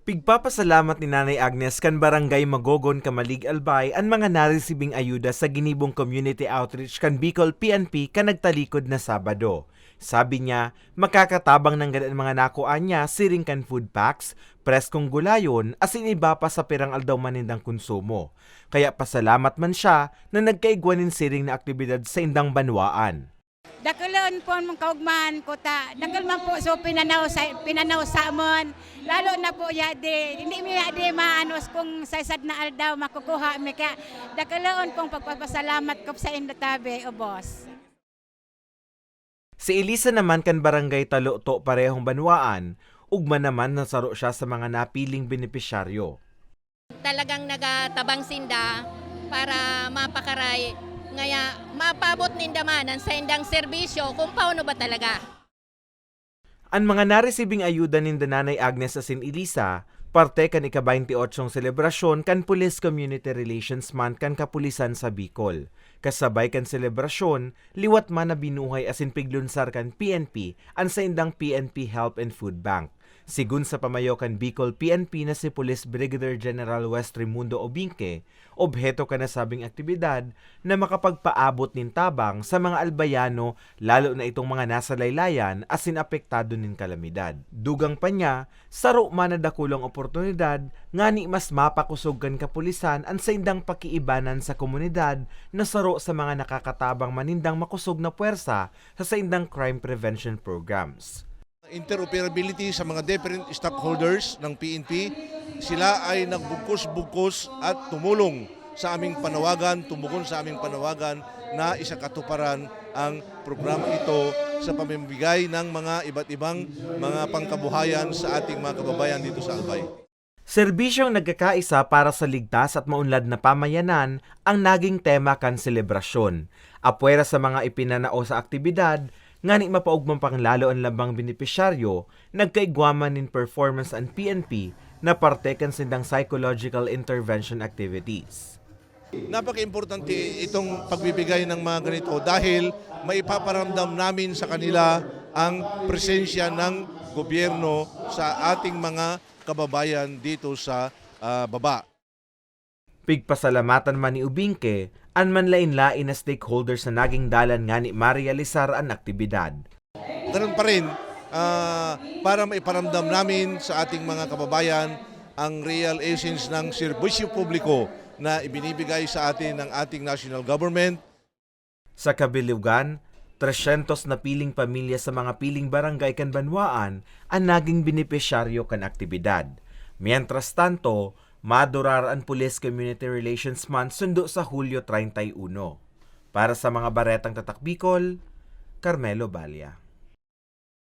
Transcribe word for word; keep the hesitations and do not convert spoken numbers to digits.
Pigpapasalamat ni Nanay Agnes kan Barangay Magogon, Camalig, Albay, an mga naresibing ayuda sa ginibong community outreach kan Bicol P N P kan nagtalikod na Sabado. Sabi niya, makakatabang nanggad an mga nakuha niya siring kan food packs, preskong gulayon, asin iba pa sa pirang aldaw man nindang konsumo. Kaya pasalamat man siya na nagkaigwa nin siring na aktibidad sa indang banwaan. Dakulon po mong kaugman, kuta. Dakul man po so pinanaw sa, pinanaw sa amon. Lalo na po yadi, hindi mi yadi maanos kung sa isad na aldaw makukuha mi. Kaya dakulon pong pagpapasalamat ko sa indo tabi, ubos. Si Elisa naman kan Barangay Talo to parehong banwaan, ugma naman na saro siya sa mga napiling benepisyaryo. Talagang nagatabang sinda para mapakaray, ngaya mapabot ninda man an saindang serbisyo kung paano ba talaga. An mga naresibing ayuda ninda Nanay Agnes asin Elisa, parte kan ika-baynti-otsong selebrasyon kan Police Community Relations Month kan Kapulisan sa Bicol. Kasabay kan selebrasyon, liwat man na binuhay asin piglunsar kan P N P an saindang P N P Help and Food Bank. Sigun sa pamayo kan Bicol P N P na si Police Brigadier General Wes Raimundo Obinque, obheto kan nasabing aktibidad na makapagpaabot nin tabang sa mga Albayano, lalo na itong mga nasa laylayan asin apektado nin kalamidad. Dugang pa niya, saro man na dakulang oportunidad ngani mas mapakosog kan kapulisan an saindang pakiibanan sa komunidad na saro sa mga nakakatabang man nindang makosog na puwersa sa saindang crime prevention programs. Interoperability sa mga different stakeholders ng P N P, sila ay nagbugkos-bugkos at tumulong sa aming panawagan, tumugon sa aming panawagan na isakatuparan ang programa ito sa pamimigay ng mga iba't ibang mga pangkabuhayan sa ating mga kababayan dito sa Albay. Serbisyong nagkakaisa para sa ligtas at maunlad na pamayanan ang naging tema kan selebrasyon. Apwera sa mga ipinanao sa aktibidad, ngani mapaogma pang lalo an lambang benepisyaryo, nagkaigwa man nin performance an P N P na parte kan sindang psychological intervention activities. Napakaimportante itong pagbibigay ng mga ganito dahil maipaparamdam namin sa kanila ang presensya ng gobyerno sa ating mga kababayan dito sa, ah, baba. Pigpasalamatan man ni Ubingke an manlaen-laen na stakeholders na naging dalan ngani marealisar an aktibidad. Ganun pa rin, ah, para maiparamdam namin sa ating mga kababayan ang real essence ng serbisyo publiko na ibinibigay sa atin ng ating national government. Sa kabilugan, tresyentos na piling pamilya sa mga piling barangay kan banwaan an naging benepisyaryo kan aktibidad. Mientras tanto, madurar an Police Community Relations Month sundo sa Hulyo treinta y uno. Para sa mga Baretang Tatak Bicol, Carmelo Balia.